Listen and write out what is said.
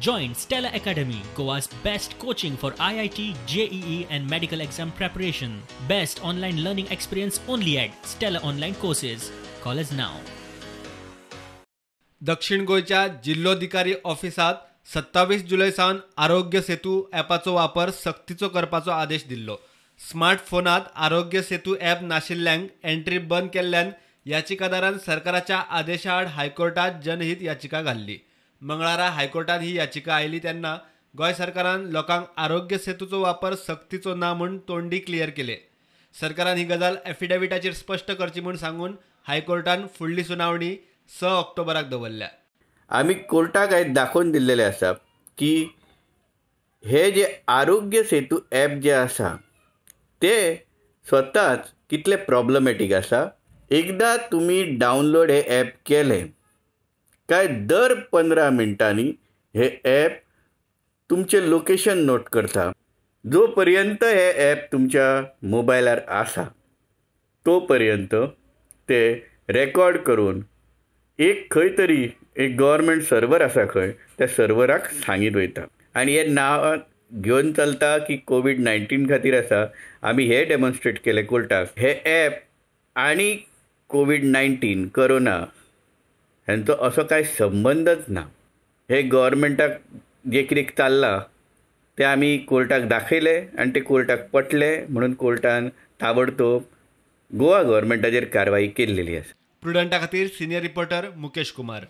Join Stella Academy, Goa's best coaching for IIT, JEE and medical exam preparation. Best online learning experience only at Stella Online Courses. Call us now. दक्षिण गोंयच्या जिल्लोधिकारी ऑफिसात 27 जुलय सावन आरोग्य सेतू ॲपाचो वापर सक्तीचो करपाचो आदेश दिल्लो. स्मार्टफोनात आरोग्य सेतू ॲप नाशिल्ल्यांक एंट्री बंद केल्ल्यान याचिकादारान सरकाराच्या आदेशाआड हायकोर्टात जनहीत याचिका घाल्ली. मंगळारा हायकोर्टात ही याचिका आयली तेन्ना गोंय सरकारान लोकांक आरोग्य सेतूचो वापर सक्तीचो ना म्हूण तोंडी क्लियर केले. सरकारान ही गजाल एफिडेविटाचेर स्पश्ट करची म्हूण सांगून हायकोर्टान फुडली सुनावणी 6 ऑक्टोबराक दवरल्या. आमी कोर्टाक आयज दाखोवन दिल्लेले आसा की हे जे आरोग्य सेतू ॲप जे आसा ते स्वताच कितले प्रॉब्लमॅटीक आसा. एकदां तुमी डावनलोड हे ॲप केलें काय दर 15 मिनटांनी हे ॲप तुमचें लोकेशन नोट करता. जो पर्यंत हे ॲप तुमच्या मोबायलार आसा तो पर्यंत ते रेकॉर्ड करून एक खंय तरी एक गव्हर्मेंट सर्वर आसा खंय त्या सर्वराक सांगीत वयता. आनी हे नांव घेवन चलता की कोवीड-19 खातीर आसा. आमी हे डेमॉन्स्ट्रेट केले कोर्टाक. हे ॲप आनी कोवीड-19 कोरोना हांचो असो कांय संबंदच ना. हे गव्हर्मेंटाक जे कितें चल्लां तें आमी कोर्टाक दाखयलें आनी तें कोर्टाक पटलें म्हणून कोर्टान ताबडतोब गोवा गव्हर्मेंटाचेर कारवाई केल्लेली आसा. प्रुडंटा खातीर सिनियर रिपोर्टर मुकेश कुमार.